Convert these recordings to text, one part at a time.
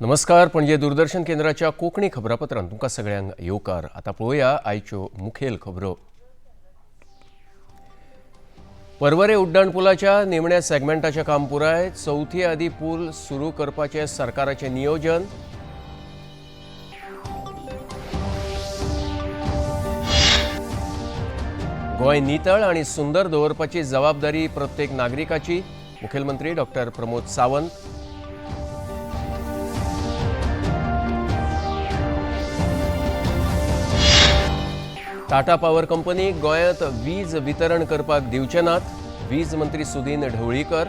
नमस्कार, पणजे दूरदर्शन केंद्राच्या कोंकणी खबरापत्रांत तुमकां सगळ्यांक येवकार. आतां पळोवया आयच्यो मुखेल खबरो. पर्वरे उड्डाण पुलाच्या निमण्या सेगमेंटाचें काम पुराय. चवथी आदी पूल सुरू करपाचें सरकाराचें नियोजन. गोंय नितळ आनी सुंदर दवरपाची जबाबदारी प्रत्येक नागरिकाची, मुखेलमंत्री doctor Pramod Sawant. Tata power company गोंयांत वीज वितरण करपाक दिवचे नात, वीज मंत्री सुदीन ढवळीकर.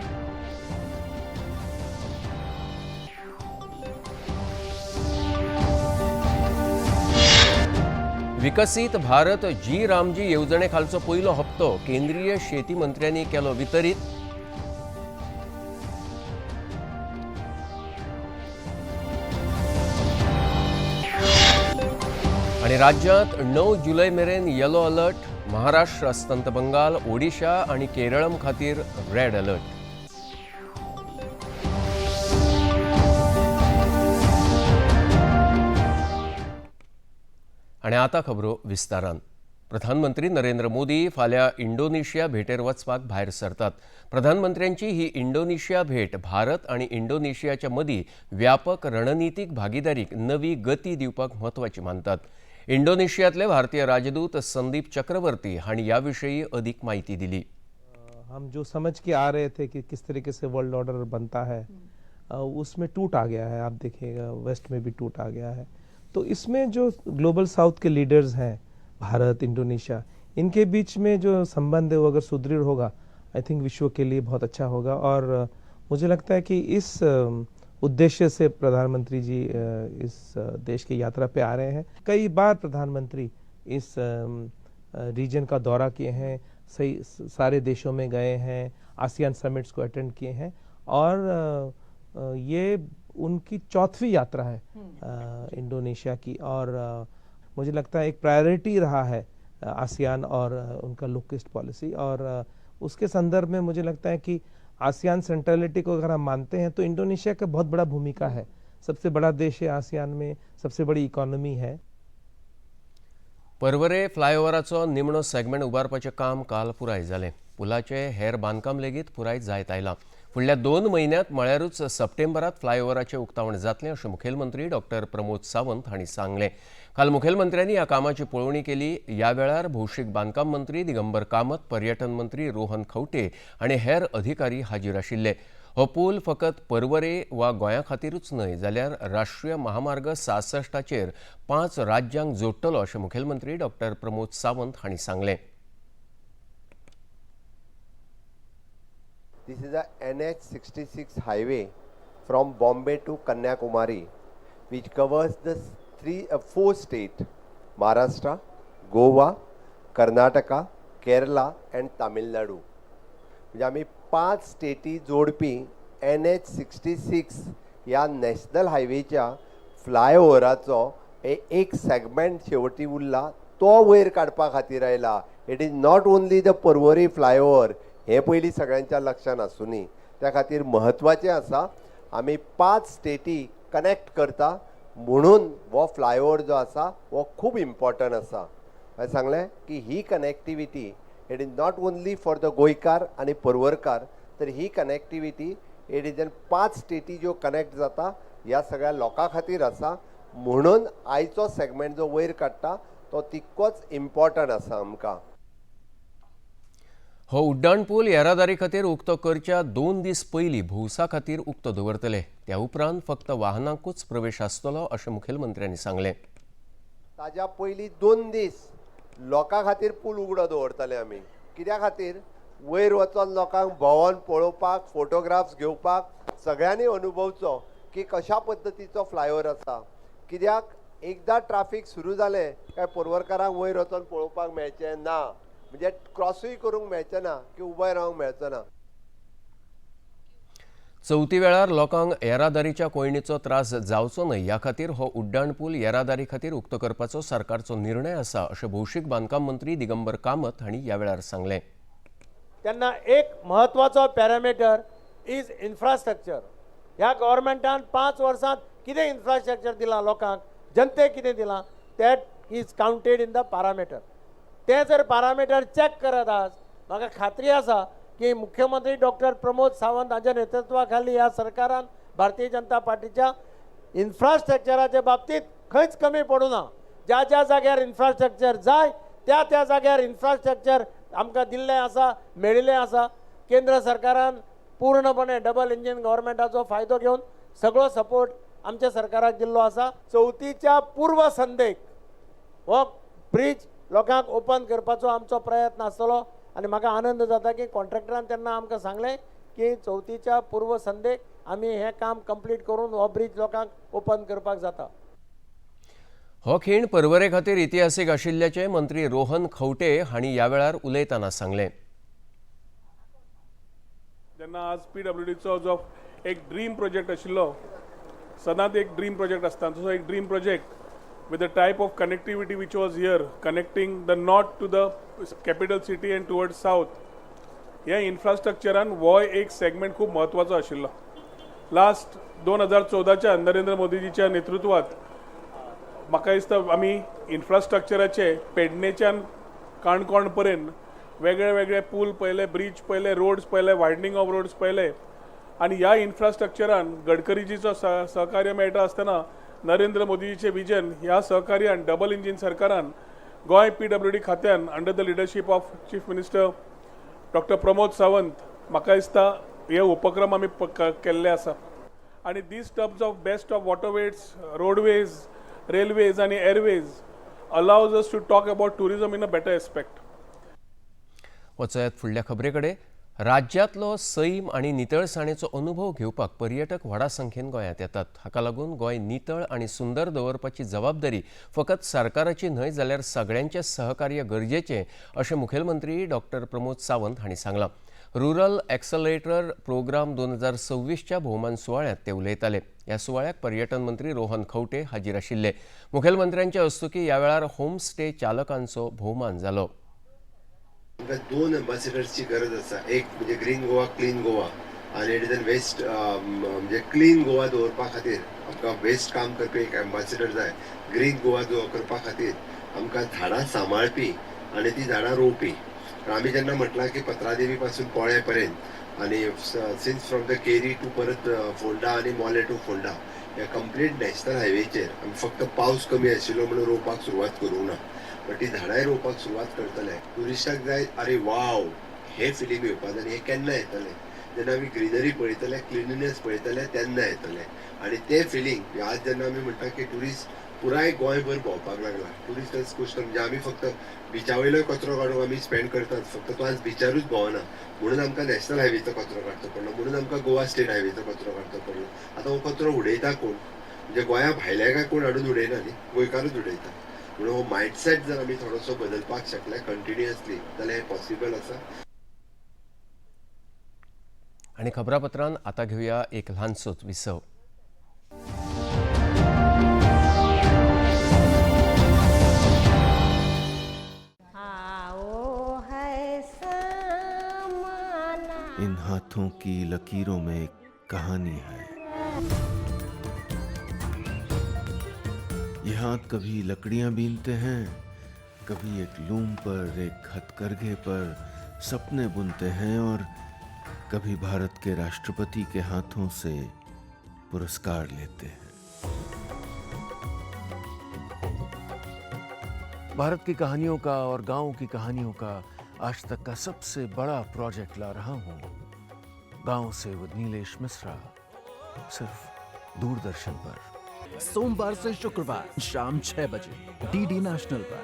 विकसीत भारत जी रामजी येवजणे खालचो पयलो हप्तो केंद्रीय शेती मंत्र्यांनी केलो वितरीत. आनी राज्यांत 9 जुलय मेरेन येलो अलर्ट. महाराष्ट्र, अस्तंत बंगाल, ओडिशा आनी केरळम खातीर रेड अलर्ट. आनी आतां खबरो विस्तारान. प्रधानमंत्री नरेंद्र मोदी फाल्यां इंडोनेशिया भेटेर वचपाक भायर सरतात. प्रधानमंत्र्यांची ही इंडोनेशिया भेट भारत आनी इंडोनेशियाच्या मदीं व्यापक रणनितीक भागीदारीक नवी गती दिवपाक म्हत्वाची मानतात. इंडोनेशियांतले भारतीय राजदूत संदीप चक्रवर्ती हांणी ह्या विशीं अदीक म्हायती दिली. हम जो समझ के आ रहे थे कि किस तरीके से वर्ल्ड ऑर्डर बनता है, उसमें टूट आ गया है. आप देखिएगा, वेस्ट में भी टूट आ गया है. तो इसमें जो ग्लोबल साउथ के लीडर्स हैं, भारत, इंडोनेशिया, इनके बीच में जो संबंध है वो अगर सुदृढ़ होगा, I think विश्व के लिए बहुत अच्छा होगा. और मुझे लगता है कि इस उद्देश्य से प्रधानमंत्री जी इस देश की यात्रा पे आ रहे हैं. कई बार प्रधानमंत्री इस रीजन का दौरा किए हैं, सही सारे देशों में गए हैं, आसियान समिट्स को अटेंड किए हैं और ये उनकी चौथी यात्रा है इंडोनेशिया की. और मुझे लगता है एक प्रायोरिटी रहा है आसियान और उनका लुक ईस्ट पॉलिसी. और उसके संदर्भ में मुझे लगता है कि आसियान सेंट्रलिटी को अगर हम मानते हैं तो इंडोनेशिया का बहुत बड़ा भूमिका है. सबसे बड़ा देश है आसियान में, सबसे बड़ी इकॉनमी है. पर्वरे फ्लायओव्हराचो निमणो सेगमेंट उबारपाचें काम काल पुराय जालें. पुलाचें हेर बांदकाम लेगीत पुराय जायत आयलां. फुडल्या 2 म्हयन्यांत म्हळ्यारूच सप्टेंबरांत फ्लायओव्हराचें उक्तावण जातलें अशें मुखेलमंत्री डॉक्टर प्रमोद सावंत हांणी सांगलें. काल मुखेलमंत्र्यांनी ह्या कामाची पळोवणी केली. ह्या वेळार भौशीक बांदकाम मंत्री दिगंबर कामत, पर्यटन मंत्री रोहन खंवटे आनी हेर अधिकारी हाजीर आशिल्ले. हो पूल फकत पर्वरे वा गोंया खातीरूच न्हय जाल्यार राष्ट्रीय महामार्ग 66 5 राज्यांक जोडटलो अशें मुखेलमंत्री डॉक्टर प्रमोद सावंत हांणी सांगलें. This is a NH66 highway from Bombay to Kanyakumari, which covers the 4 states, Maharashtra, Goa, Karnataka, Kerala and Tamil Nadu. म्हणजे आमी 5 स्टेटी जोडपी NH66 ह्या नॅशनल हायवेच्या फ्लायओव्हराचो एक सेगमेंट शेवटी उरला तो वयर काडपा खातीर आयला. It is not only the Porvorim flyover, हें पयलीं सगळ्यांच्या लक्षान आसुनी. त्या खातीर म्हत्वाचें आसा आमी 5 स्टेटी कनेक्ट करता म्हणून हो फ्लायओव्हर जो आसा हो खूब इम्पॉर्टंट आसा. हांवें सांगलें की ही connectivity it is not only for the गोंयकार आनी पर्वरकार, तर ही कनेक्टिविटी it is an 5 स्टेटी ज्यो कनेक्ट जाता ह्या सगळ्या लोकां खातीर आसा. म्हणून आयचो सेगमेंट जो वयर काडटा तो तितकोच इम्पॉर्टंट आसा आमकां. हो उड्डाण पूल येरादारी खातीर उक्तो करच्या 2 दीस पयलीं भौसा खातीर उक्तो दवरतले. त्या उपरांत फक्त वाहनांकूच प्रवेश आसतलो अशें मुखेलमंत्र्यांनी सांगलें. ताज्या पयलीं 2 दीस लोकां खातीर पूल उगडो दवरतले आमी. कित्या खातीर? वयर वचोन लोकांक भोंवोन पळोवपाक, फोटोग्राफ्स घेवपाक, सगळ्यांनी अनुभवचो की कशा पद्दतीचो फ्लायओव्हर आसा. कित्याक एकदां ट्राफीक सुरू जालें काय पर्वरकारांक वयर वचोन पळोवपाक मेळचें ना, म्हणजे क्रॉसूय करूंक मेळचें ना की उबें रावंक मेळचो ना. चवथी वेळार लोकांक येरादारीच्या कोयणीचो त्रास जावचो न्हय ह्या खातीर हो उड्डाण पूल येरादारी खातीर उक्तो करपाचो सरकारचो निर्णय आसा अशें भौशीक बांदकाम मंत्री दिगंबर कामत हांणी ह्या वेळार सांगलें. तेन्ना एक म्हत्वाचो पॅरामिटर is infrastructure. ह्या गव्हर्मेंटान 5 वर्सांत कितें इन्फ्रास्ट्रक्चर दिलां लोकांक, जनतेक कितें दिलां, that is counted in the parameter. तें जर पारामिटर चॅक करत आज म्हाका खात्री आसा की मुख्यमंत्री डॉक्टर प्रमोद सावंत हांच्या नेतृत्वा खाली ह्या सरकारान भारतीय जनता पार्टीच्या इन्फ्रास्ट्रक्चराच्या बाबतींत खंयच कमी पडूं ना. ज्या ज्या जाग्यार इन्फ्रास्ट्रक्चर जाय त्या त्या जाग्यार इन्फ्रास्ट्रक्चर आमकां दिल्लें आसा, मेळिल्लें आसा. केंद्र सरकारान पूर्णपणे डबल इंजीन गव्हर्मेंटाचो फायदो घेवन सगळो सपोर्ट आमच्या सरकाराक दिल्लो आसा. चवथीच्या पूर्व संदेक हो ब्रिज लोकांक ओपन करपाचो आमचो प्रयत्न आसतलो आनी म्हाका आनंद जाता की कॉन्ट्रॅक्टरान तेन्ना आमकां सांगलें की चवथीच्या पूर्व संदेक आमी हें काम कंप्लीट करून हो ब्रिज लोकांक ओपन करपाक जाता. हो खीण पर्वरे खातीर इतिहासीक आशिल्ल्याचें मंत्री रोहन खंवटे हांणी ह्या वेळार उलयतना सांगलें. जेन्ना आज पीडब्ल्यूडीचो जो एक ड्रीम प्रोजेक्ट आशिल्लो, सदांच एक ड्रीम प्रोजेक्ट आसता, तसो एक dream project with the type of connectivity which was here connecting the north to the capital city and towards south, ह्या इन्फ्रास्ट्रक्चरान हो एक सेगमेंट खूब म्हत्वाचो आशिल्लो. लास्ट 2014च्या नरेंद्र मोदीजीच्या नेतृत्वात म्हाका दिसता आमी इन्फ्रास्ट्रक्चराचे पेडणेच्यान काणकोण पर्यंत वेगळे वेगळे पूल पळयले, ब्रीज पळयले, रोड्स पळयले, वायडनींग ऑफ रोड्स पळयले आनी ह्या इन्फ्रास्ट्रक्चरान गडकरीजीचो सहकार्य मेळटा आसतना नरेंद्र मोदीजीचें विजन ह्या सहकार्यान डबल इंजीन सरकारान गोंय पीडब्ल्यूडी खात्यान under the leadership of chief minister doctor Pramod Sawant म्हाका दिसता हे उपक्रम आमी केल्ले आसा. आनी these terms of best of waterways, roadways, railways आनी airways allows us to talk about tourism in a better aspect. वचयात फुडल्या खबरे कडेन. राज्यांतलो सैम आनी नितळसाणेचो अनुभव घेवपाक पर्यटक व्हडा संख्येन गोंयांत येतात. हाका लागून गोंय नितळ आनी सुंदर दवरपाची जबाबदारी फकत सरकाराची न्हय जाल्यार सगळ्यांचें सहकार्य गरजेचें अशें मुखेलमंत्री डॉक्टर प्रमोद सावंत हांणी सांगलां. रुरल एक्सलरेटर प्रोग्राम 2026च्या भोवमान सुवाळ्यांत ते उलयताले. ह्या सुवाळ्याक पर्यटन मंत्री रोहन खंवटे हाजीर आशिल्ले. मुखेलमंत्र्यांचे हस्तुकीं ह्या वेळार होमस्टे चालकांचो भोवमान जालो. आमकां दोन एम्बॅसिडर्सची गरज आसा. एक म्हणजे ग्रीन गोवा, क्लीन गोवा आनी it is an waste, म्हणजे क्लीन गोवा दवरपा खातीर आमकां वेस्ट काम करपी एक एम्बॅसिडर जाय. ग्रीन गोवा करपा खातीर आमकां झाडां सांबाळपी आनी ती झाडां रोवपी. आमी जेन्ना म्हटलां की पत्रादेवी पासून पोळ्या पर्यंत आनी since from the Keri to परत फोंडा आनी मोले टू फोंडा ह्या कंप्लीट नॅशनल हायवेचेर आमी फक्त पावस कमी आशिल्लो म्हणून रोवपाक सुरवात करूंक ना, बट ती झाडांय रोवपाक सुरवात करतले. ट्युरिस्टाक जाय अरे वाव हे फिलींग येवपा जाय आनी हें केन्ना येतलें, जेन्ना आमी ग्रिनरी पळयतले, क्लिनलीनेस पळयतले तेन्ना येतलें. आनी तें फिलींग आज जेन्ना आमी म्हणटा की ट्युरिस्ट पुराय गोंयभर भोंवपाक लागला, ट्युरिस्ट आज कुश्ट म्हणजे आमी फक्त बिचा वयलो कचरो काडूंक आमी स्पेंड करतात, फक्त तो आज बिचारूच भोंवना म्हणून आमकां नॅशनल हायवेचो कचरो काडचो पडलो, म्हणून आमकां गोवा स्टेट हायवेचो कचरो काडचो पडलो. आतां हो कचरो उडयता कोण, म्हणजे गोंया भायल्या काय कोण हाडून उडयना न्ही, गोंयकारूच उडयता. म्हणून हो मायंडसेट जर आमी थोडोसो बदलपाक शकले कंटिन्युअसली जाल्यार हें पॉसिबल आसा. आनी खबरापत्रान आतां घेवया एक ल्हानसोच विसव. इन हाथों की लकीरों में एक कहानी है. ये हाथ कभी लकड़ियां बीनते हैं, कभी एक लूम पर, एक हथकरघे पर सपने बुनते हैं और कभी भारत के राष्ट्रपति के हाथों से पुरस्कार लेते हैं. भारत की कहानियों का और गांवों की कहानियों का आज तक का सबसे बड़ा प्रोजेक्ट ला रहा हूं, गांव से विद नीलेश मिश्रा, सिर्फ दूरदर्शन पर। सोमवार से शुक्रवार शाम 6 बजे डीडी नेशनल पर।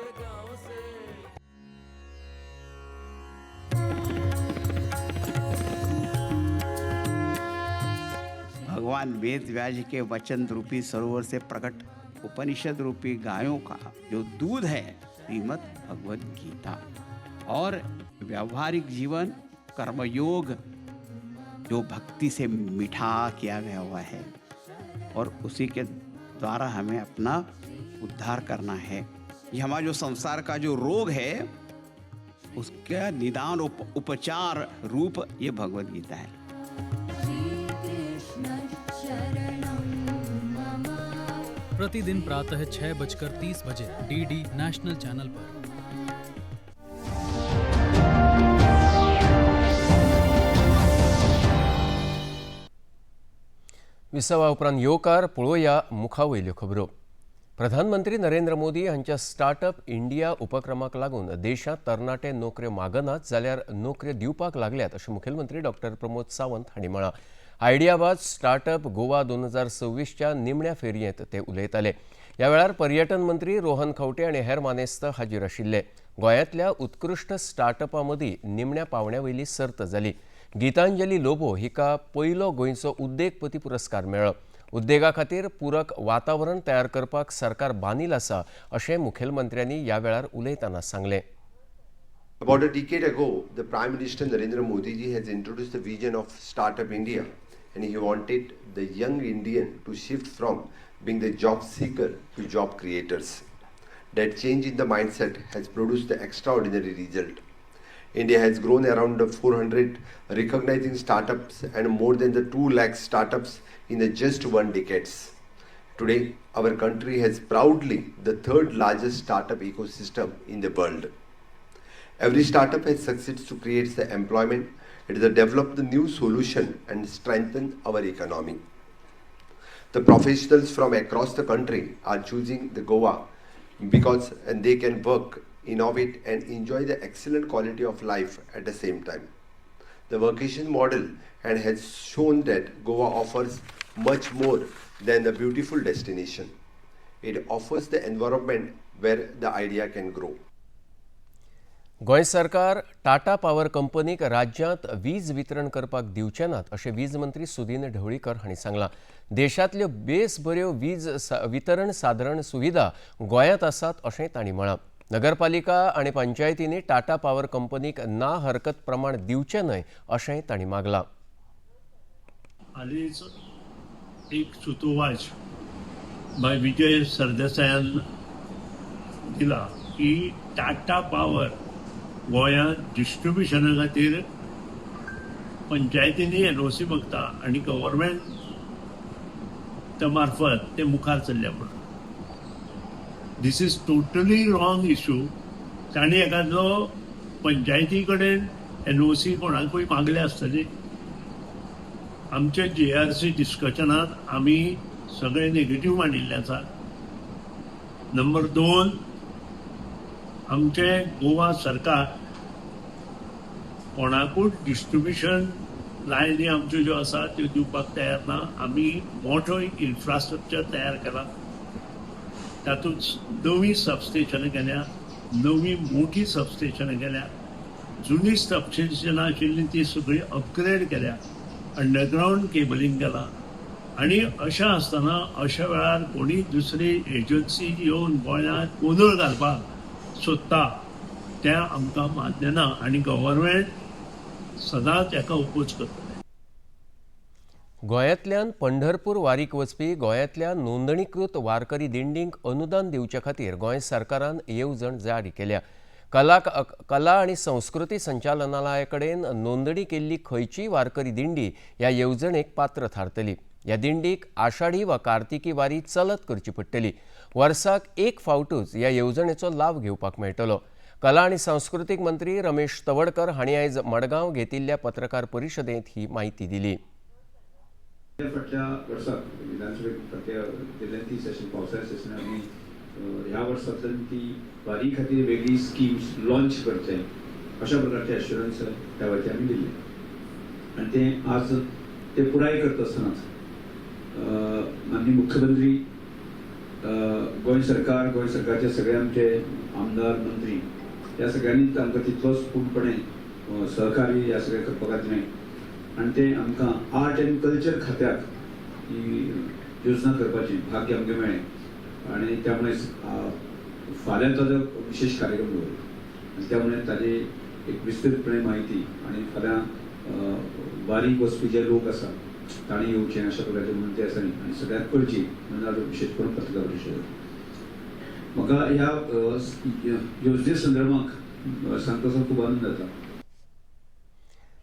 भगवान वेद व्यास के वचन रूपी सरोवर से प्रकट उपनिषद रूपी गायों का जो दूध है, श्रीमद् भगवद गीता, और व्यावहारिक जीवन कर्मयोग जो भक्ति से मीठा किया गया हुआ है, और उसी के द्वारा हमें अपना उद्धार करना है। ये हमारा जो संसार का जो रोग है उसका निदान उपचार रूप ये भगवद गीता है। प्रतिदिन प्रातः 6:30 बजे डीडी नेशनल चैनल पर। विसवा उपरांत येवकार. पळोवया मुखा वयल्यो खबरो. प्रधानमंत्री नरेंद्र मोदी हांच्या स्टार्टअप इंडिया उपक्रमाक लागून देशांत तरणाटे नोकऱ्यो मागनात जाल्यार नोकऱ्यो दिवपाक लागल्यात अशें मुखेलमंत्री डॉक्टर प्रमोद सावंत हांणी म्हळां. आयडियाबाज स्टार्टअप गोवा 2026च्या निमण्या फेरयेंत ते उलयताले. ह्या वेळार पर्यटन मंत्री रोहन खंवटे आनी हेर मानेस्त हाजीर आशिल्ले. गोंयांतल्या उत्कृश्ट स्टार्टअपां मदीं निमण्या पावंड्या वयली सर्त जाली. गीतांजली लोबो हिका पयलो गोंयचो उद्देगपती पुरस्कार मेळ्ळो. उद्देगा खातीर पूरक वातावरण तयार करपाक सरकार बांदील आसा अशें मुखेलमंत्र्यांनी ह्या वेळार उलयतना सांगलें. About a decade ago, the Prime Minister Narendra Modi ji has introduced the vision of Startup India, and he wanted the young Indian to shift from being the job seeker to job creators. That change in the mindset has produced the extraordinary result. India has grown around 400 recognizing startups and more than the 2 lakh startups in the just one decades. Today, our country has proudly the third largest startup ecosystem in the world. Every startup has succeeded to create the employment, it has developed the new solution and strengthen our economy. The professionals from across the country are choosing the Goa because and they can work, innovate and enjoy the excellent quality of life at the same time. The vacation model and has shown that Goa offers much more than the beautiful destination. It offers the environment where the idea can grow. Goa सरकार Tata power कंपनीक राज्यांत वीज वितरण करपाक दिवचे नात अशें वीज मंत्री सुदीन ढवळीकर हांणी सांगलां. देशांतल्यो बेस बऱ्यो वीज वितरण साधरण सुविधा गोंयांत आसात अशें तांणी म्हळां. नगरपालिका आनी पंचायतींनी टाटा पॉवर कंपनीक ना हरकत प्रमाण दिवचें न्हय अशेंय तांणी मागलां. हालींच एक सुतोवाच बाय विजय सरदेसायान दिला की टाटा पावर गोंयांत डिस्ट्रिब्युशना खातीर पंचायतींनी एनओसी मागता आनी गव्हर्मेंट त्या मार्फत ते मुखार चल्ल्या म्हणून. This is totally wrong issue. तांणी एखादो पंचायती कडेन एनओसी कोणाकूय मागल्या आसतली. आमच्या जीएआरसी डिस्कशनात आमी सगळे नेगेटीव मांडिल्ले आसा. नंबर 2, आमचे गोवा सरकार कोणाकूच डिस्ट्रिब्युशन लायनी आमच्यो ज्यो आसा त्यो दिवपाक तयार ना. आमी मोठो इन्फ्रास्ट्रक्चर तयार केला, तातूंत नवी सबस्टेशनां केल्या, नवी मोठी सबस्टेशनां केल्या, जुनी सबस्टेशनां आशिल्लीं ती सगळी अपग्रेड केल्या, अंडरग्रावंड केबलिंग केला. आनी अशें आसतना अशा वेळार कोणी दुसरी एजन्सी येवन गोंयांत गोंदळ घालपाक सोदता तें आमकां मान्य ना आनी गव्हर्मेंट सदांच हाका ओपोज करतलें. गोंयांतल्यान पंढरपूर वारीक वचपी गोंयांतल्या नोंदणीकृत वारकरी दिंडींक अनुदान दिवचे खातीर गोंय सरकारान येवजण जारी केल्या. कला आनी संस्कृती संचालनालया कडेन नोंदणी केल्ली खंयचीय वारकरी दिंडी ह्या येवजणेक पात्र थारतली. ह्या दिंडीक आषाढी वा कार्तिकी वारी चलत करची पडटली. वर्साक एक फावटूच ह्या येवजणेचो लाव घेवपाक मेळटलो. कला आनी सांस्कृतीक मंत्री रमेश तवडकर हांणी आयज मडगांव घेतिल्ल्या पत्रकार परिशदेंत ही म्हायती दिली. फाटल्या वर्साक विधानसभेक फाटल्या लेंथी सेशन, पावसाळ्या सेशन आमी ह्या वर्सांतल्यान ती वारी खातीर वेगळी स्किम्स लॉन्च करचे अशा प्रकारचे एश्युरन्स त्या वरती आमी दिल्ले आनी ते आज ते पुराय करता आसतनाच माननीय मुख्यमंत्री, गोंय सरकार, गोंय सरकारचे सगळे आमचे आमदार, मंत्री ह्या सगळ्यांनी आमकां तितलोच पूर्णपणे सहकार्य ह्या सगळें करपा खातीर आनी ते आमकां आर्ट एंड कल्चर खात्याक ही योजना करपाची भाग्य आमकां मेळ्ळें आनी त्यामुळे फाल्यां ताजो विशेश कार्यक्रम दवरला आनी त्यामुळे ताजी एक विस्तृतपणे म्हायती आनी फाल्यां वारीक वचपी जे लोक आसा तांणी येवचें अशा प्रकारचे म्हणून ते आसा आनी सगळ्यांक कळची म्हणून आज विशेश करून पत्रकार परिशद. म्हाका ह्या योजने संदर्भात सांगता खूब आनंद जाता.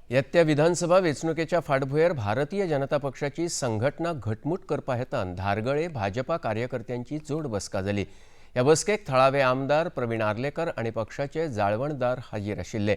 येत्या विधानसभा वेंचणुकेच्या फाटभुंयेर भारतीय जनता पक्षाची संघटना घटमूट करपा हेतान धारगळे भाजपा कार्यकर्त्यांची जोड बसका जाली. ह्या बसकेक थळावे आमदार प्रवीण आर्लेकर आनी पक्षाचे जाळवणदार हाजीर आशिल्ले.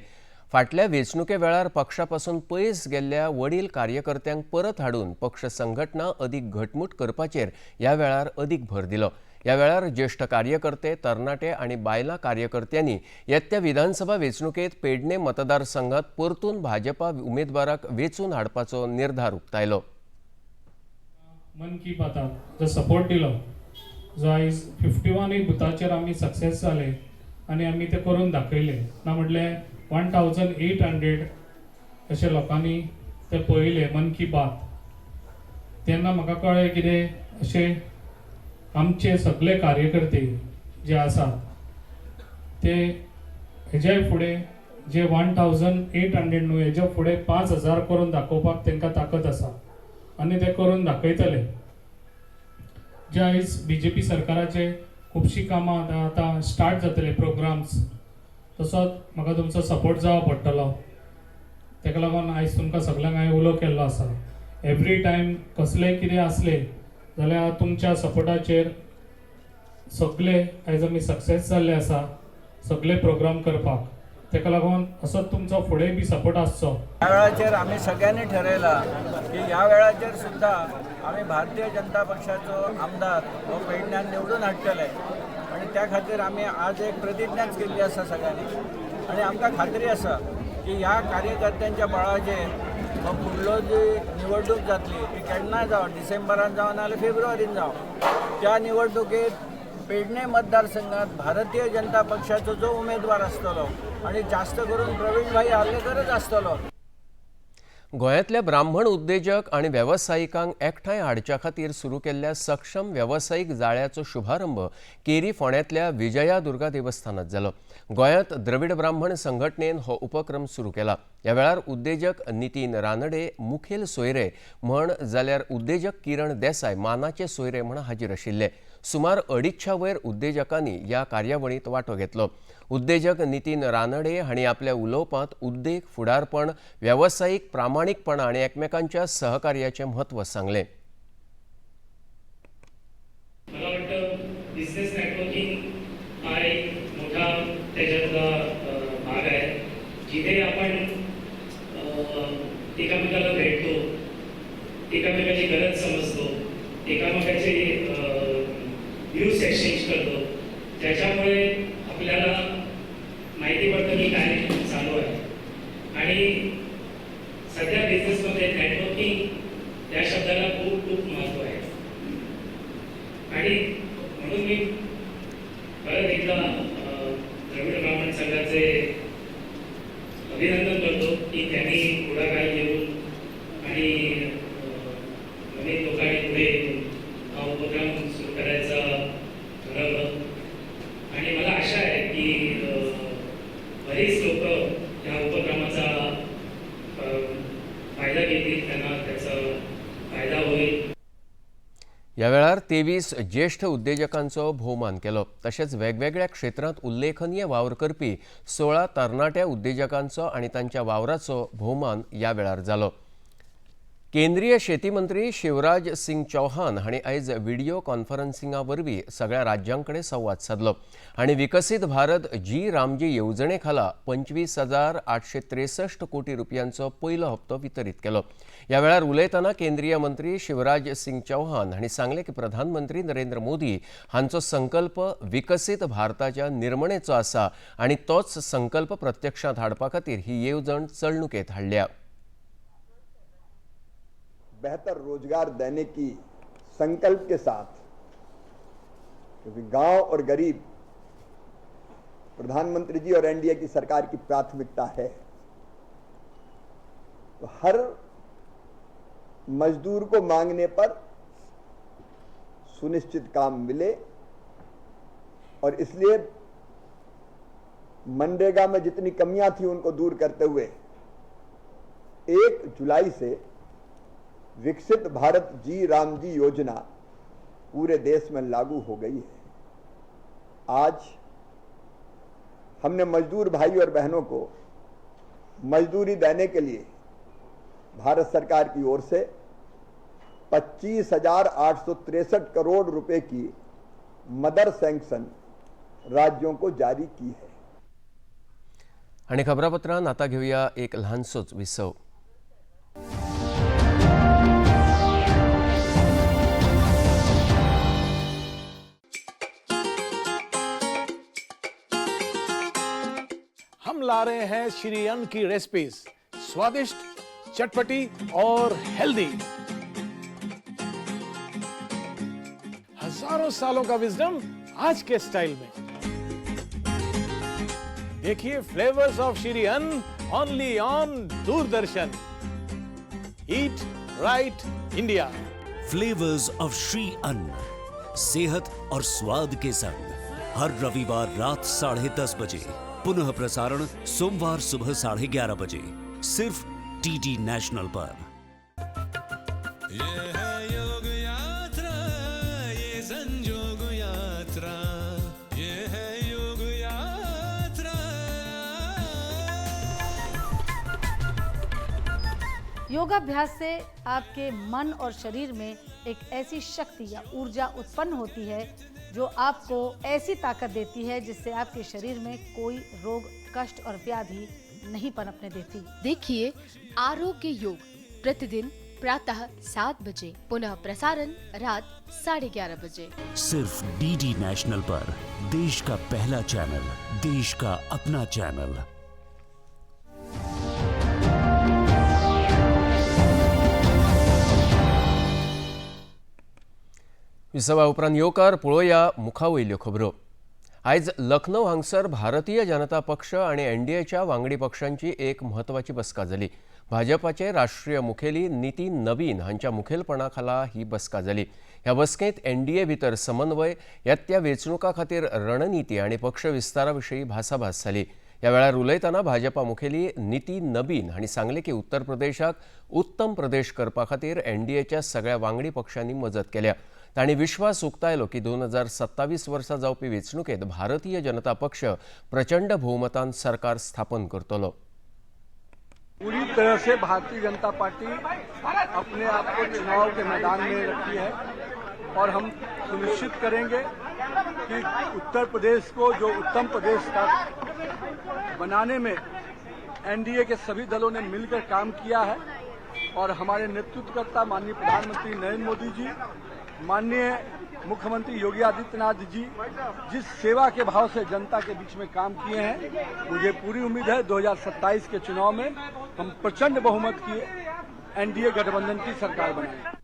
फाटल्या वेंचणुके वेळार पक्षा पासून पयस गेल्ल्या वडील कार्यकर्त्यांक परत हाडून पक्ष संघटना अदीक घटमूट करपाचेर ह्या वेळार अदीक भर दिलो. ह्या वेळार ज्येश्ठ कार्यकर्ते, तरणाटे आनी बायलां कार्यकर्त्यांनी येत्या विधानसभा वेंचणुकेंत पेडणे मतदारसंघात परतून भाजपा उमेदवाराक वेंचून हाडपाचो निर्धार उक्तायलो. मन की बाताक जो सपोर्ट दिलो, जो आयज 51 बुथाचेर आमी सक्सेस जाले आनी आमी ते करून दाखयले ना, म्हटल्यार 1800 अशे लोकांनी ते पळयले मन की बात. तेन्ना म्हाका कळ्ळें कितें अशें आमचे सगळे कार्यकर्ते जे आसात ते हेज्याय फुडें जे 1800 न्हू हेज्या फुडें 5000 करून दाखोवपाक तांकां ताकद आसा आनी ते करून दाखयतले. जे आयज बीजेपी सरकाराचे खुबशीं कामां आतां स्टार्ट जातले प्रोग्राम्स, तसोच म्हाका तुमचो सपोर्ट जावो पडटलो. ताका लागून आयज तुमकां सगल्यांक हांवें उलो केल्लो आसा. एवरी टायम कसलेंय कितें आसलें जाल्यार तुमच्या सपोर्टाचेर सगळे आयज आमी सक्सेस जाल्ले आसा सगळे प्रोग्राम करपाक. ताका लागून असोच तुमचो फुडें बी सपोर्ट आसचो. ह्या वेळाचेर आमी सगळ्यांनी ठरयलां की ह्या वेळाचेर सुद्दां आमी भारतीय जनता पक्षाचो आमदार हो पेडण्यान निवडून हाडटले आनी त्या खातीर आमी आज एक प्रतिज्ञाच केल्ली आसा सगळ्यांनी. आनी आमकां खात्री आसा की ह्या कार्यकर्त्यांच्या बळाचेर हो फुडलो जी निवडणूक जातली ती केन्नाय जावं, डिसेंबरान जावं नाजाल्यार फेब्रुवारीन जावं, त्या निवडणुकेत पेडणे मतदारसंघात भारतीय जनता पक्षाचो जो उमेदवार आसतलो आनी जास्त करून प्रवीण भाई आर्लेकरच आसतलो. गोंयांतल्या ब्राह्मण उद्देजक आनी वेवसायिकांक एकठांय हाडच्या खातीर सुरू केल्ल्या सक्षम वेवसायीक जाळ्याचो शुभारंभ केरी फोंड्यांतल्या विजया दुर्गा देवस्थानात जालो. गोंयांत द्रविड ब्राह्मण संघटनेन हो उपक्रम सुरू केला. ह्या वेळार उद्देजक नितीन रानडे मुखेल सोयरे म्हण जाल्यार उद्देजक किरण देसाय मानाचे सोयरे म्हण हाजीर आशिल्ले. सुमार 250 वयर उद्देजकांनी ह्या कार्यावळींत वांटो घेतलो. उद्देजक नितीन रानडे हांणी आपल्या उलोवपांत उद्देग फुडारपण, वेवसायीक प्रामाणीकपणा आनी एकमेकांच्या सहकार्याचें म्हत्व सांगलें. मला वाटतं बिझनेस नेटवर्किंग हा एक मोठा त्याच्यातला भाग आहे, जिथे आपण एकामेकाला भेटतो, एकामेकाची गरज समजतो, एकामेकाचे व्ह्यूज एक्सचेंज करतो, ज्याच्यामुळे आपल्याला माहिती पडतं की काय चालू आहे. आणि सध्या बिझनेसमध्ये नेटवर्किंग या शब्दाला खूप खूप महत्त्व आहे. आणि म्हणून मी परत एकदा द्रविड ब्राह्मण संघाचे अभिनंदन करतो की त्यांनी पुढाकार घेऊन आणि नवीन लोकांनी पुढे येऊन हा उपक्रम सुरू करायचा ठरवलं. आणि मला आशा आहे की बरेच लोक या उपक्रमाचा फायदा घेतील, त्यांना त्याचा फायदा होईल. ह्या वेळार 23 ज्येश्ठ उद्देजकांचो भोवमान केलो. तशेंच वेगवेगळ्या क्षेत्रांत उल्लेखनीय वावर करपी 16 तरणाट्या उद्देजकांचो आनी तांच्या वावराचो भोवमान ह्या वेळार जालो. केंद्रीय शेती मंत्री शिवराज सिंग चौहान हांणी आयज व्हिडिओ कॉन्फरन्सिंगा वरवीं सगळ्या राज्यां कडेन संवाद सादलो आनी विकसीत भारत जी रामजी येवजणे खाला 25,863 कोटी रुपयांचो पयलो हप्तो वितरीत केलो. ह्या वेळार उलयतना केंद्रीय मंत्री शिवराज सिंग चौहान हांणी सांगलें की प्रधानमंत्री नरेंद्र मोदी हांचो संकल्प विकसीत भारताच्या निर्मणेचो आसा आनी तोच संकल्प प्रत्यक्षांत हाडपा खातीर ही येवजण चलणुकेंत हाडल्या. बेहतर रोजगार देने की संकल्प के साथ, क्योंकि गांव और गरीब प्रधानमंत्री जी और एनडीए की सरकार की प्राथमिकता है, तो हर मजदूर को मांगने पर सुनिश्चित काम मिले और इसलिए मनरेगा में जितनी कमियां थी उनको दूर करते हुए 1 जुलाई से विकसित भारत जी राम जी योजना पूरे देश में लागू हो गई है। आज हमने मजदूर भाई और बहनों को मजदूरी देने के लिए भारत सरकार की ओर से 25,863 करोड़ रुपए की मदर सैंक्शन राज्यों को जारी की है। आनी खबरापत्रान आतां घेवया एक ल्हानसोच विसव। हम ला रहे हैं श्री अन्न की रेसिपीज, स्वादिष्ट, चटपटी और हेल्दी। हजारों सालों का विजडम आज के स्टाइल में। देखिए flavours of Shri Anna only on Doordarshan. Eat right India. Flavours of Shri Anna, सेहत और स्वाद के संग, हर रविवार रात 10:30 बजे, पुनः प्रसारण सोमवार सुबह 11:30 बजे, सिर्फ डीडी नेशनल पर। ये है योग यात्रा, ये संजोग यात्रा, ये है योग यात्रा। योगाभ्यास से आपके मन और शरीर में एक ऐसी शक्ति या ऊर्जा उत्पन्न होती है जो आपको ऐसी ताकत देती है जिससे आपके शरीर में कोई रोग, कष्ट और व्याधि नहीं पनपने देती। देखिए आरोग्य योग प्रतिदिन प्रातः 7 बजे, पुनः प्रसारण रात 11:30 बजे, सिर्फ डीडी नेशनल पर। देश का पहला चैनल, देश का अपना चैनल। विसवा उपरांत येवकार पळोवया मुखा वयल्यो खबरो। आयज लखनौ हांगसर भारतीय जनता पक्ष आनी एनडीएच्या वांगडी पक्षांची एक म्हत्वाची बसका जाली। भाजपाचे राष्ट्रीय मुखेली नितीन नवीन हांच्या मुखेलपणा खाला ही बसका जाली। ह्या बसकेंत एनडीए भितर समन्वय, येत्या वेंचणुका खातीर रणनिती आनी पक्ष विस्तारा विशीं भासाभास जाली। ह्या वेळार उलयतना भाजपा मुखेली नितीन नबीन हांणी सांगलें की उत्तर प्रदेशाक उत्तम प्रदेश करपा खातीर एनडीएच्या सगळ्या वांगडी पक्षांनी मजत केल्या। तांणी विश्वास उक्तायलो की 2027 वर्सा जावपी वेंचणुकेंत भारतीय जनता पक्ष प्रचंड भोवमतान सरकार स्थापन करतलो। पूरी तरह से भारतीय जनता पार्टी अपने आप को चुनाव के मैदान में रखी है और हम सुनिश्चित करेंगे कि उत्तर प्रदेश को जो उत्तम प्रदेश का बनाने में एनडीए के सभी दलों ने मिलकर काम किया है और हमारे नेतृत्वकर्ता माननीय प्रधानमंत्री नरेंद्र मोदी जी, माननीय मुख्यमंत्री योगी आदित्यनाथ जी जिस सेवा के भाव से जनता के बीच में काम किए हैं, मुझे पूरी उम्मीद है 2027 के चुनाव में हम प्रचंड बहुमत की एनडीए गठबंधन की सरकार बनाएंगे।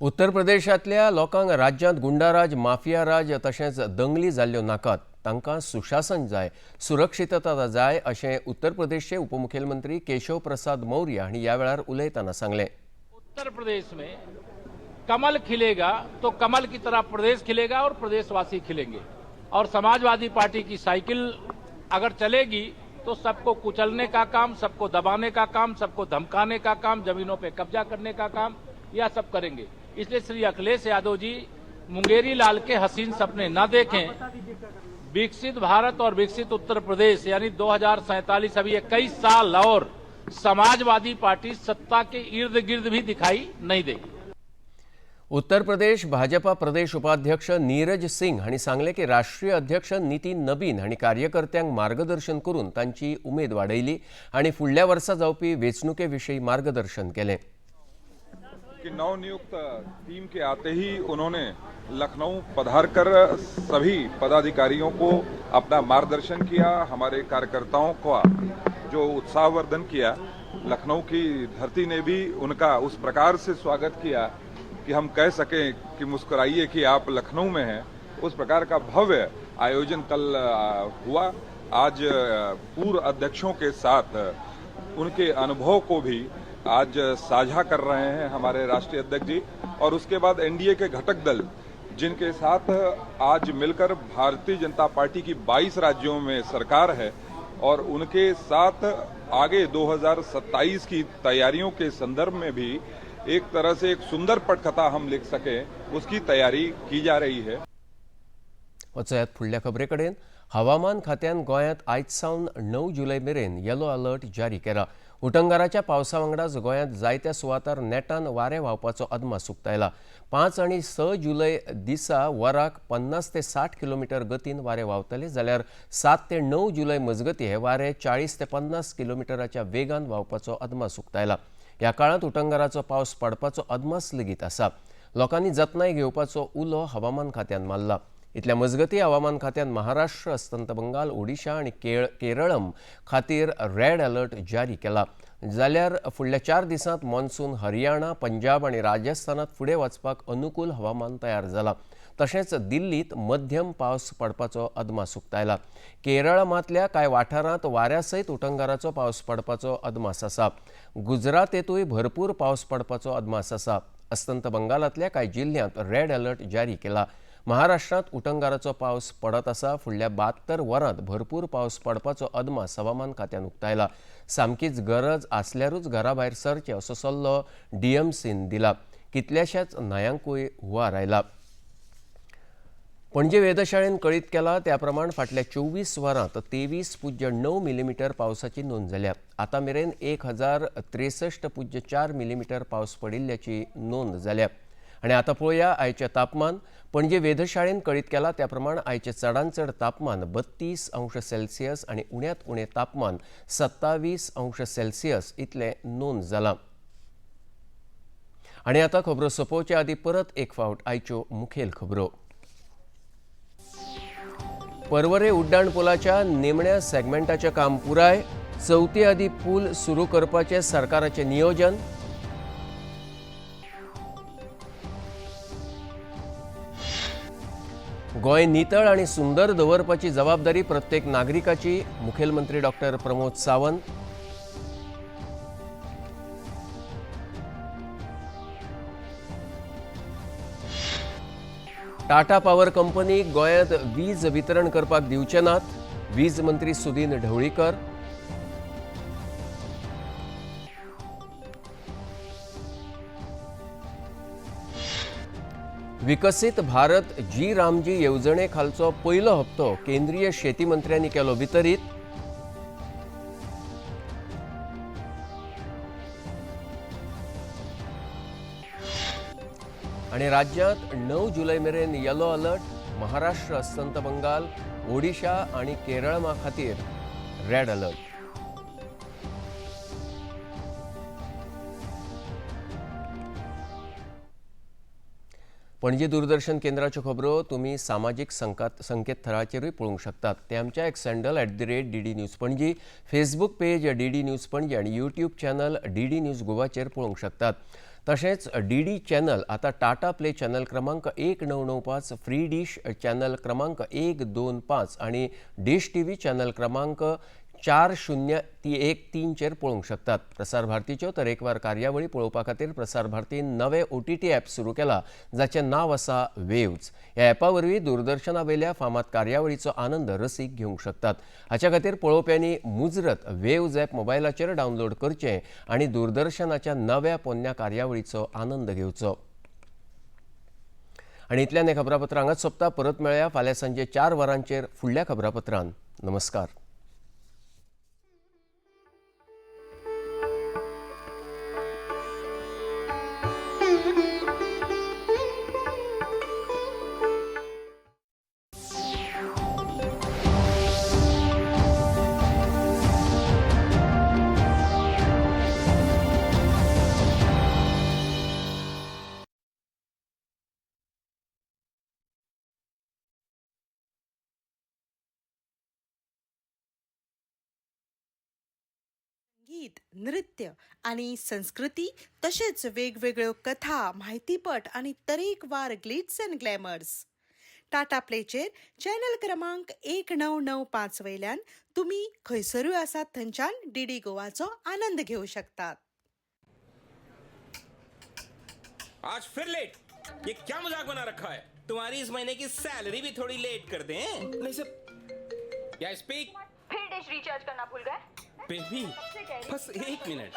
उत्तर प्रदेशांतल्या लोकांक राज्यांत गुंडाराज, माफिया राज तशेंच दंगली जाल्ल्यो नाकात, तांकां सुशासन जाय, सुरक्षितता जाय अशें उत्तर प्रदेशचे उपमुख्यमंत्री केशव प्रसाद मौर्य हांणी ह्या वेळार उलयतना सांगलें। उत्तर प्रदेश में कमल खिलेगा तो कमल की तरह प्रदेश खिलेगा और प्रदेशवासी खिलेंगे और समाजवादी पार्टी की साइकिल अगर चलेगी तो सबको कुचलने का काम, सबको दबाने का काम, सबको धमकाने का काम, जमीनों पे कब्जा करने का काम यह सब करेंगे। इसलिए श्री अखिलेश यादव जी मुंगेरी लाल के हसीन सपने न देखें। विकसित भारत और विकसित उत्तर प्रदेश यानी 2047, अभी 21 साल और समाजवादी पार्टी सत्ता के इर्द गिर्द भी दिखाई नहीं देगी। उत्तर प्रदेश भाजपा प्रदेश उपाध्यक्ष नीरज सिंग हांणी सांगलें की राष्ट्रीय अध्यक्ष नितीन नबीन हांणी कार्यकर्त्यांक मार्गदर्शन करून तांची उमेद वाडयली आनी फुडल्या वर्सा जावपी वेंचणुके विशीं मार्गदर्शन केलें। कि नवनियुक्त टीम के आते ही उन्होंने लखनऊ पधारकर सभी पदाधिकारियों को अपना मार्गदर्शन किया, हमारे कार्यकर्ताओं का जो उत्साहवर्धन किया। लखनऊ की धरती ने भी उनका उस प्रकार से स्वागत किया कि हम कह सकें कि मुस्कुराइए कि आप लखनऊ में हैं। उस प्रकार का भव्य आयोजन कल हुआ। आज पूर्व अध्यक्षों के साथ उनके अनुभव को भी आज साझा कर रहे हैं हमारे राष्ट्रीय अध्यक्ष जी, और उसके बाद एनडीए के घटक दल जिनके साथ आज मिलकर भारतीय जनता पार्टी की 22 राज्यों में सरकार है और उनके साथ आगे 2027 की तैयारियों के संदर्भ में भी एक तरह से एक सुंदर पटकथा हम लिख सकें उसकी तैयारी की जा रही है। वचयात फुडल्या खबरे कडेन। हवामान खात्यान गोंयांत आयज सावन 9 जुलय मेरेन येलो अलर्ट जारी केला। उटंगाराच्या पावसा वांगडाच गोंयांत जायत्या सुवातार नेटान वारें व्हांवपाचो अदमास उक्तायला. 5 आनी 6 जुलय दिसा वराक 50 ते 60 किलोमिटर गतीन वारें व्हांवतलें, जाल्यार 7 ते 9 जुलय मजगतीं हे वारें 40 ते 50 किलोमिटराच्या वेगान व्हांवपाचो अदमास उक्तायला. ह्या काळांत उटंगाराचो पावस पडपाचो अदमास लेगीत आसा. लोकांनी जतनाय घेवपाचो उलो हवामान खात्यान मारला. इतल्या मजगती हवामान खात्यान महाराष्ट्र, अस्तंत बंगाल, ओडिशा आनी केरळम खातीर रेड अलर्ट जारी केला. जाल्यार फुडल्या 4 दिसांत मॉन्सून हरियाणा, पंजाब आनी राजस्थानात फुडें वचपाक अनुकूल हवामान तयार जाला. तशेंच दिल्लीत मध्यम पावस पडपाचो अदमास उक्तायला. केरळमांतल्या कांय वाठारांत वाऱ्या सयत उटंगाराचो पावस पडपाचो अदमास आसा. गुजरातेंतूय भरपूर पावस पडपाचो अदमास आसा. अस्तंत बंगालांतल्या कांय जिल्ल्यांत रेड अलर्ट जारी केला. महाराष्ट्रांत उटंगाराचो पावस पडत आसा. फुडल्या 72 वरांत भरपूर पावस पडपाचो अदमास हवामान खात्यान उक्तायला. सामकीच गरज आसल्यारूच घरा भायर सरचें असो सल्लो डीएमसीन दिला. कितल्याशाच न्हंयांकूय हुंवार आयला. पणजे वेधशाळेन कळीत केला त्या प्रमाण फाटल्या 24 वरांत 23.9 मिलीमीटर पावसाची नोंद जाल्या. आतां मेरेन 1063.4 मिलीमीटर पावस पडिल्ल्याची नोंद जाल्या. आनी आतां पळोवया आयचें तापमान. पणजे वेधशाळेन कळीत केला त्या प्रमाण आयचें चडांत चड तापमान 32 अंश सेल्सियस आनी उण्यांत उणें तापमान 27 अंश सेल्सियस इतलें नोंद जालां. आनी आतां खबरो सोंपोवचे आदीं परत एक फावट आयच्यो मुखेल खबरो. पर्वरे उड्डाण पुलाच्या निमण्या सेगमेंटाचें काम पुराय. चवथी आदीं पूल सुरू करपाचें सरकाराचें नियोजन. गोंय नितळ आनी सुंदर दवरपाची जबाबदारी प्रत्येक नागरिकाची, मुखेलमंत्री doctor Pramod Sawant. Tata power company गोंयांत वीज वितरण करपाक दिवचे नात, वीज मंत्री सुदिन ढवळीकर. विकसीत भारत जी रामजी येवजणे खालचो पयलो हप्तो केंद्रीय शेती मंत्र्यांनी केलो वितरीत. आनी राज्यांत 9 जुलय मेरेन येलो अलर्ट. महाराष्ट्र, अस्तंत बंगाल, ओडिशा आनी केरळमा खातीर रेड अलर्ट. पणजी दूरदर्शन केंद्राच्यो खबरो तुमी सामाजीक संकेतथळाचेरूय पळोवंक शकतात. ते आमच्या X handle @DD News Panaji, Facebook page DD News Panaji आनी यूट्यूब चॅनल DD news गोवाचेर पळोवंक शकतात. तशेंच DD channel आतां टाटा प्ले चॅनल क्रमांक 1995, फ्री डिश चॅनल क्रमांक 125 आनी डिश TV channel क्रमांक 4013 चेर पळोवंक शकतात. प्रसार भारतीच्यो तरेकवार कार्यावळी पळोवपा खातीर प्रसार भारतीन नवे OTT app सुरू केला, जाचें नांव आसा वेव्ज. ह्या ॲपा वरवीं दूरदर्शना वयल्या फामाद कार्यावळीचो आनंद रसीक घेवंक शकतात. हाच्या खातीर पळोवप्यांनी मुजरत वेव्ज ॲप मोबायलाचेर डावनलोड करचें आनी दूरदर्शनाच्या नव्या पोन्न्या कार्यावळीचो आनंद घेवचो. आनी इतल्यान हें खबरापत्र हांगाच सोंपता. परत मेळया फाल्यां सांजे 4 वरांचेर फुडल्या खबरापत्रान. नमस्कार. संगीत, नृत्य आनी संस्कृती तशेंच वेगवेगळ्यो कथा, म्हायतीपट आनी तरेकवार ग्लिट्स अँड ग्लॅमर्स. टाटा प्लेचेर चॅनल क्रमांक 1995 वयल्यान तुमी खंयसरूय आसात थंयच्यान डीडी गोवाचो आनंद घेवं शकतात. आज फिर लेट, ये क्या मजाक बना रखा है? तुम्हारी इस महीने की सैलरी भी थोड़ी लेट कर दें। नहीं सर, या स्पीक। फिर डिश रिचार्ज करना भूल गए? बेबी बस 1 मिनट।